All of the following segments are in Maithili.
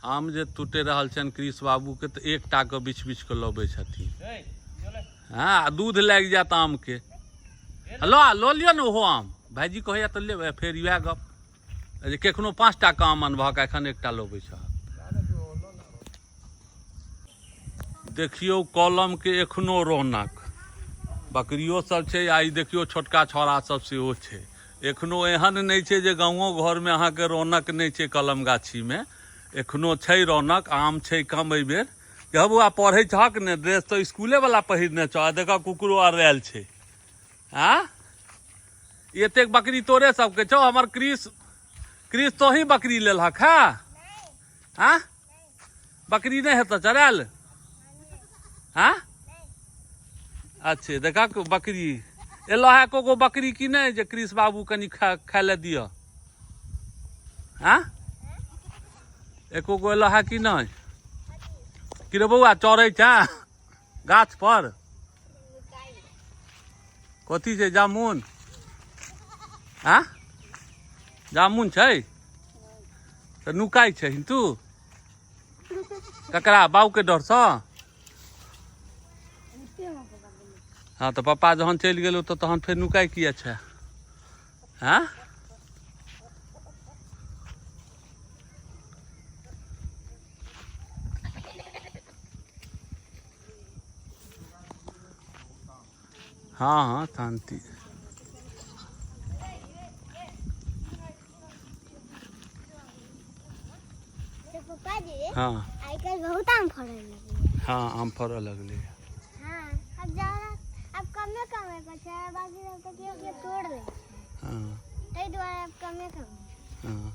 आम जे टूटि रहल छनि कृष बाबूके तऽ एकटाके बिछ बिछ कऽ लबै छथिन। हँ, आ दूध लागि जायत आमके। लऽ लऽ लिअ ने ओहो आम, भाइजी कहैया तऽ लेबै। फेर इएह गप जे कखनो 5 टाके आम अनबहक, एखन एकटा लबै छह। देखियौ कलमके एखनो रौनक, बकरियो सब छै, आ ई देखियौ छोटका छौड़ा सब सेहो छै। एखनो एहन नहि छै जे गाँवो घरमे अहाँके रौनक नहि छै। कलम गाछीमे एखनो छै रौनक। आम छै कम एहिबेर। कह बौआ, पढ़ै छहक ने? ड्रेस तऽ इसकुलेवला पहिरने छह, आ देखऽ कुकुरो अड़ायल छै। आँ, एतेक बकरी तोरे सबके छौ? हमर क्रिस, क्रिस तोही बकरी लेलहक? हँ हँ, बकरी नहि हेतौ चरायल? हँ, अच्छे, देखक बकरी एलो है। एको गो बकरी की नहि जे क्रिस बाबू कनि खा खाय लए दिअ? हँ, एको गो एलो है कि नहि? कि रे बौआ, चढ़ै छै गाछ पर? कथी छै? जामुन? आँ, जामुन छै तऽ नुकाइ छै तू ककरा बाबूके डरसँ? हँ, तऽ पप्पा जहन चलि गेलौ तऽ तहन फेर नुकाइ किया छै? हँ, हँ हँ, शान्ति। पप्पा जी। हँ। आइ काल्हि बहुत आम फड़ऽ लगलै। हँ, आम फड़ऽ लगलै। हँ, अब ज्यादा अब कमे कमे पर छै, बाकी सब तऽ केओ केओ तोड़ लै छै। ताहि दुआरे आब कमे कमे। हँ,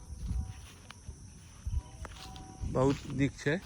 बहुत नीक छै।